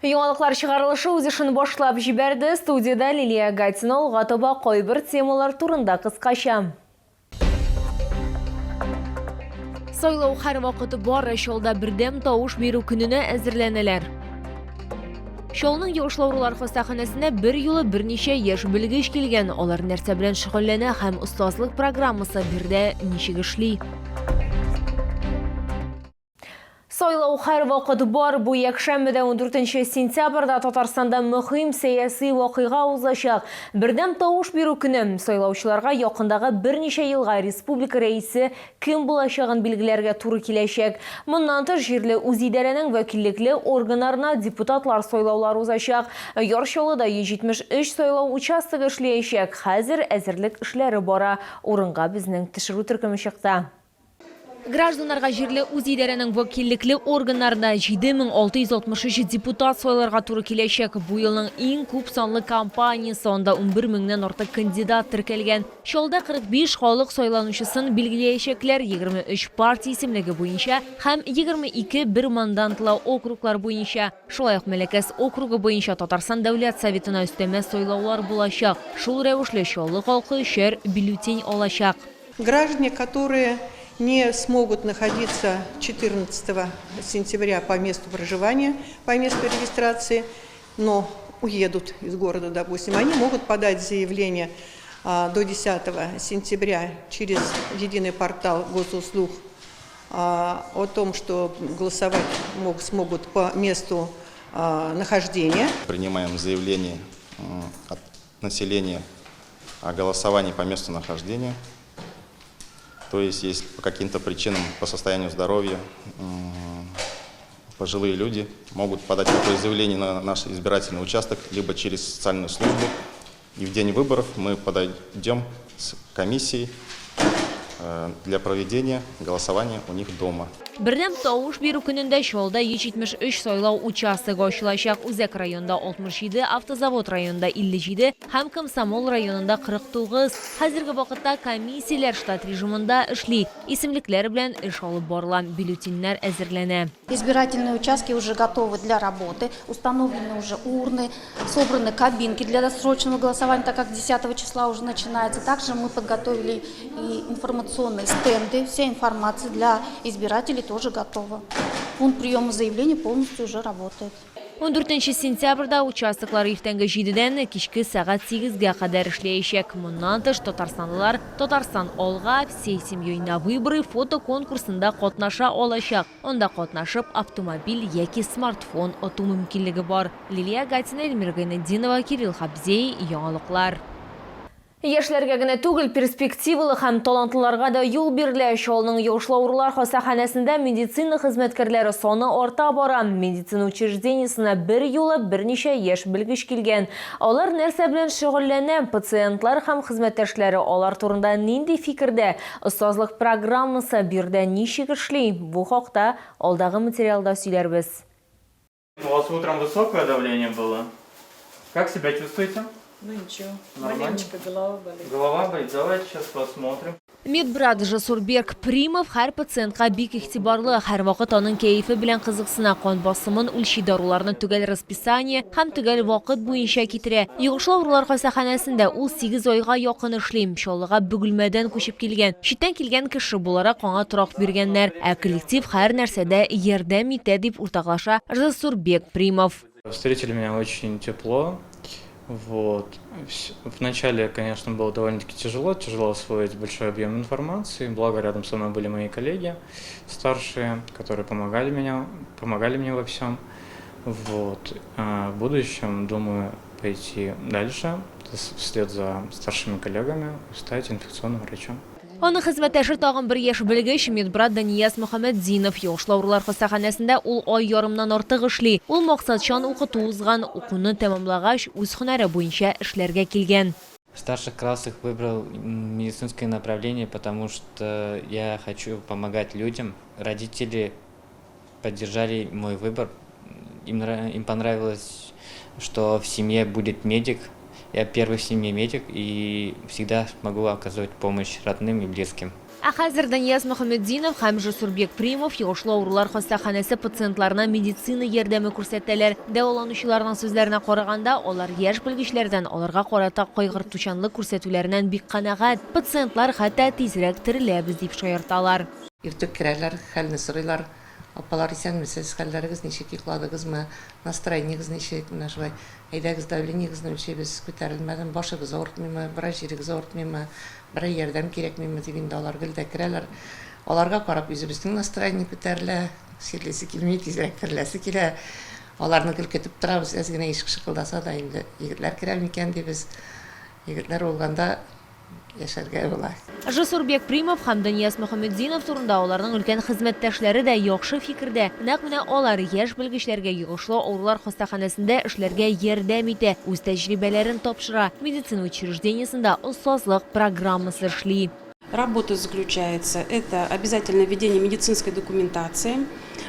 Яңалыклар чыгарылышы үз эшен башлап җибәрде. Студиядә Лилия Гатина алга таба кайбер темалар турында кыскача. Сайлау һәрвакыт бар, Чалда бердәм тавыш бирү көненә әзерләнәләр. Чалның йогышлы авырулар хастаханәсенә бер юлы берничә яшь белгеч килгән. Алар нәрсә белән шөгыльләнә һәм остазлык программасы биредә ничек эшли? Сайлау һәрвакыт бар. Бу якшәмбедә 14 сентябрьдә Татарстанда мөһим сәяси вакыйга узачак. Бердәм тавыш бирү көне. Сайлаучыларга якындагы берничә елга республика рәисе кем булачагын билгеләргә туры киләчәк. Моннан тыш, җирле үзидарәнең вәкиллекле органнарына депутатлар сайлаулары узачак. Яр Чаллыда 173 сайлау участогы эшләячәк. Хәзер әзерлек эшләре бара. Урынга безнең төшерү төркеме чыкты. Гражданнарга җирле үзидарәнең вәкиллекле органнарына 7663 депутат сайларга туры киләчәк. Бу елның иң күп санлы кампаниясе, анда 11 меңнән артык кандидат теркәлгән. Чаллыда 45 халык сайланучысын билгеләячәкләр, 23 партия исемлеге буенча һәм 22 бермандантлы округлар буенча. Шулай ук Мәләкәс округы буенча Татарстан Дәүләт Советына өстәмә сайлаулар булачак. Шул рәвешле Чаллы халкы өчәр бюллетень алачак. Граждане, которые не смогут находиться 14 сентября по месту проживания, по месту регистрации, но уедут из города, допустим, они могут подать заявление до 10 сентября через единый портал госуслуг о том, что голосовать смогут по месту нахождения. Принимаем заявление от населения о голосовании по месту нахождения. То есть, если по каким-то причинам, по состоянию здоровья, пожилые люди могут подать такое заявление на наш избирательный участок, либо через социальную службу. И в день выборов мы подойдем с комиссией для проведения голосования у них дома. Бердәм тавыш бирү көнендә Чаллыда 173 сайлау участогы ачылачак. Үзәк районда 67, Автозавод районында 57 һәм Комсомол районында 49. Хәзерге вакытта комиссияләр штат режимында эшли, исемлекләр белән эш алып барыла, бюллетеньнәр әзерләнә. Избирательные участки уже готовы для работы, установлены уже урны, собраны кабинки для досрочного голосования, так как 10 числа уже начинается. Также мы подготовили и информационные стенды, вся информация для избирателей тоже готова. Пункт приема заявлений полностью уже работает. 14 сентябрьдә участоклар иртәнге җидедән кичке сәгать сигезгә кадәр эшләячәк. Моннан тыш, татарстанлылар Татарстан алга, всей семьей на выборы фотоконкурсында катнаша алачак. Анда катнашып, автомобиль яки смартфон оту мөмкинлеге бар. Лилия Гатина, Эльмира Гайнетдинова, Кирилл Хабзей, Яңалыклар. Яшьләргә генә түгел, перспективалы һәм талантлыларга да юл бирелә. Чаллының йогышлы авырулар хастаханәсендә медицина хезмәткәрләре саны арта бара. Медицина учреждениесенә бер юлы берничә яшь белгеч килгән. Алар нәрсә белән шөгыльләнә, пациентлар һәм хезмәттәшләре алар турында нинди фикердә, Остазлык программасы биредә ничек эшли? Бу хакта алдагы материалда сөйләрбез. У вас утром высокое давление было? Как себя чувствуете? Ну ничего, Нормально? маленечко голова болит. Голова болит? Давайте сейчас посмотрим. Медбрат Жасурбек Примов һәр пациентка бик игътибарлы, һәрвакыт аның кәефе белән кызыксына, кан басымын үлчи, даруларны төгәл расписание һәм төгәл вакыт буенча китерә. Йогышлы авырулар хастаханәсендә ул сигез айга якын эшли. Чаллыга Бөгелмәдән күчеп килгән. Читтән килгән кеше буларак аңа торак биргәннәр. Ә коллектив һәр нәрсәдә ярдәм итә, дип уртаклаша Жасурбек Примов. Встретили меня очень тепло. Вот. Вначале, конечно, было довольно-таки тяжело, тяжело освоить большой объем информации, благо рядом со мной были мои коллеги старшие, которые помогали меня, помогали мне во всем. Вот. А в будущем думаю пойти дальше, вслед за старшими коллегами, стать инфекционным врачом. Аның хезмәттәше тагын бер яшь белгеч, медбрат Данияз Мөхәммәтдинов. Йогышлы авырулар хастаханәсендә ул ай ярымнан артык эшли. Ул максатчан укыту узган, укуны тәмамлагач, үз һөнәре буенча эшләргә килгән. В старших классах выбрал медицинское направление, потому что я хочу помогать людям. Родители поддержали мой выбор. Им, им понравилось, что в семье будет медик. Я первый в семье медик и всегда могу оказывать помощь родным и близким. Ә хәзер Данияз Мөхәммәтдинов һәм Җасурбек Примов йогышлы авырулар хастаханәсе пациентларына медицина ярдәме күрсәтәләр. Дәваланучыларның сүзләренә караганда, алар яшь белгечләрдән аларга карата кайгыртучанлык күрсәтүләреннән бик канәгать. Пациентлар хәтта тизрәк тереләбез дип шаярталар. Иртүк керәләр, хәлне сорыйлар. Апалар, исәнмесез, хәлләрегез ничек, йокладыгызмы, настроениегез ничек, менә шулай. Әйдәгез, давлениегезне үлчибез, күтәрелмәдеме, башыгыз авыртмыймы, берәр җирегез авыртмыймы, берәр ярдәм кирәкмиме дип инде алар гел дә керәләр. Аларга карап үзебезнең настроение күтәрелә, чирлисе килми, тизрәк тереләсе килә. Аларны гел көтеп торабыз, әз генә ишек шыкылдаса да инде егетләр керә микән дибез. Егетләр булганда яшәргә була. Җасурбек Примов һәм Данияс Мөхәммәтдинов турында аларның өлкән хезмәттәшләре дә яхшы фикердә. Нәкъ менә алар яшь белгечләргә йогышлы авырулар хастаханәсендә эшләргә ярдәм итә, үз тәҗрибәләрен тапшыра, медицина учреждениесендә остазлык программасы эшли. Работа заключается, это обязательно ведение медицинской документации,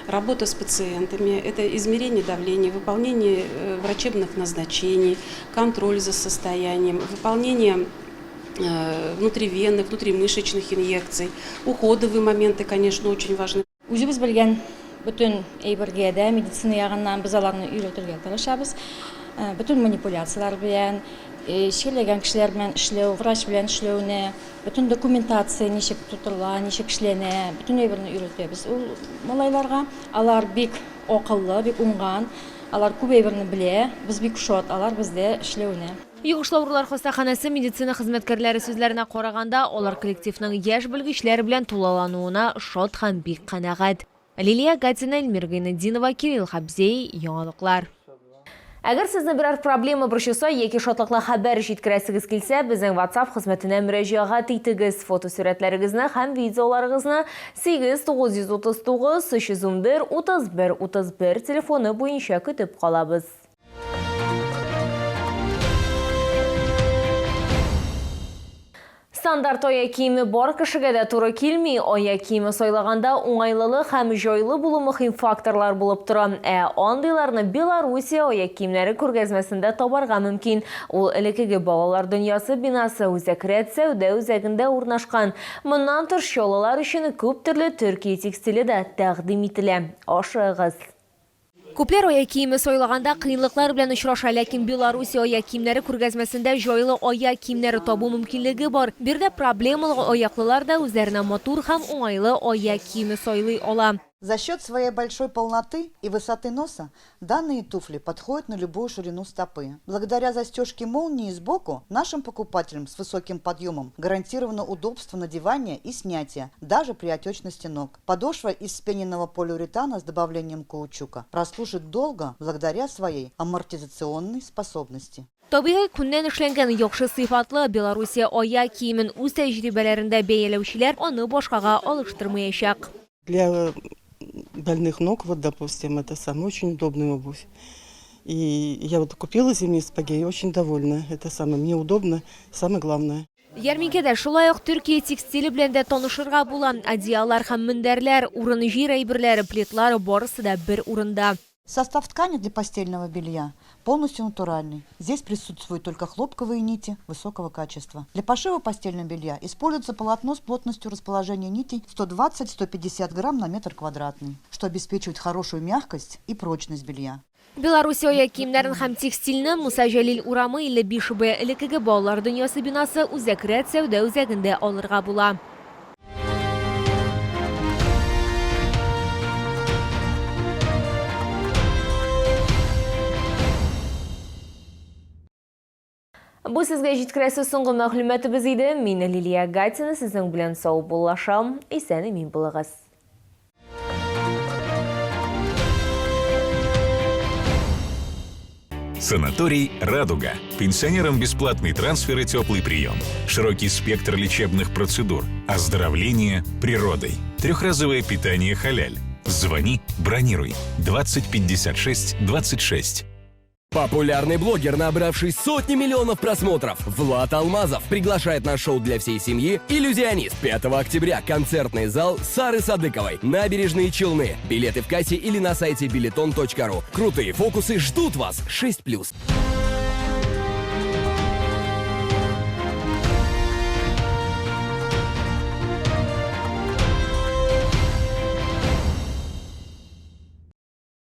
работа с пациентами, это измерение давления, выполнение врачебных назначений, контроль за состоянием, выполнение внутривенных, внутримышечных инъекций, уходовые моменты, конечно, очень важны. Үзебез белгән бөтен әйбергә дә медицина ягыннан без аларны өйрәтергә тырышабыз. Бөтен манипуляцияләр белән, чирләгән кешеләр белән эшләү, врач белән эшләүне, бөтен документация ничек тутырыла, ничек эшләнә, бөтен әйберне өйрәтәбез ул малайларга. Алар бик акыллы, бик уңган, алар күп әйберне белә. Без бик шат алар бездә эшләвенә. Йогышлы авырулар хастаханәсе медицина хезмәткәрләре сүзләренә караганда, алар коллективның яшь белгечләр белән тулылануына шат һәм бик канәгать. Лилия Гатина, Эльмира Гайнетдинова, Кирилл Хабзей, Яңалыклар. Әгәр сезне берәр проблема борчыса яки шатлыклы хәбәр җиткерәсегез килсә, безнең WhatsApp хезмәтенә мөрәҗәгать итегез. Фотосурәтләрегезне һәм видеоларыгызны 8 939 311 31 31 телефоны буенча көтеп калабыз. Стандарт аяк киеме бар кешегә дә туры килми. Аяк киеме сайлаганда уңайлылык һәм җайлы булу мөһим факторлар булып тора. Ә андыйларны Белоруссия аяк киемнәре күргәзмәсендә табарга мөмкин. Ул элеккеге Балалар дөньясы бинасы Үзәк рәт сәүдә үзәгендә урнашкан. Моннан тыш, чаллылар өчен күп төрле Төркия текстиле дә тәкъдим ителә. Ашыгыгыз! Күпләр аяк киеме сайлаганда кыенлыклар белән очраша, ләкин Белоруссия аяк киемнәре күргәзмәсендә җайлы аяк киемнәре табу мөмкинлеге бар. Биредә проблемалы аяклылар да үзләренә матур һәм уңайлы аяк киеме сайлый ала. За счет своей большой полноты и высоты носа данные туфли подходят на любую ширину стопы. Благодаря застежке молнии сбоку нашим покупателям с высоким подъемом гарантировано удобство надевания и снятия, даже при отечности ног. Подошва из вспененного полиуретана с добавлением каучука прослужит долго благодаря своей амортизационной способности. Табигый күннән эшләнгән яхшы сыйфатлы Белоруссия аяк киемен үз тәҗрибәләрендә бәяләүчеләр аны башкага алыштырмаячак. Для больных ног, вот, допустим, это самое очень удобная обувь. И я вот купила зимние сапоги и очень довольна. Это самое, мне удобно, самое главное. Ярминкәдә шулай ук Төркия текстиле белән дә танышырга була. Одеяллар һәм мендәрләр, урын-җир әйберләре, пледлар барысы да бер урында. Состав ткани для постельного белья полностью натуральный. Здесь присутствуют только хлопковые нити высокого качества. Для пошива постельного белья используется полотно с плотностью расположения нитей 120-150 грамм на метр квадратный, что обеспечивает хорошую мягкость и прочность белья. Белоруссия аяк киемнәрен һәм текстильне Муса Җәлил урамы 55 Б элеккеге Балалар дөньясы бинасы Үзәк рәт сәүдә үзәгендә алырга була. Бу сезгә җиткерәсе соңгы мәгълүматыбыз иде. Мин Лилия Гатина сезнең белән саубуллашам. Исән-имин булыгыз. Санаторий «Радуга». Пенсионерам бесплатный трансфер и теплый прием. Широкий спектр лечебных процедур. Оздоровление природой. Трехразовое питание халяль. Звони, бронируй. 20 56 26. Популярный блогер, набравший сотни миллионов просмотров, Влад Алмазов приглашает на шоу для всей семьи «Иллюзионист». 5 октября концертный зал Сары Садыковой, Набережные Челны. Билеты в кассе или на сайте билетон.ру. Крутые фокусы ждут вас. 6+.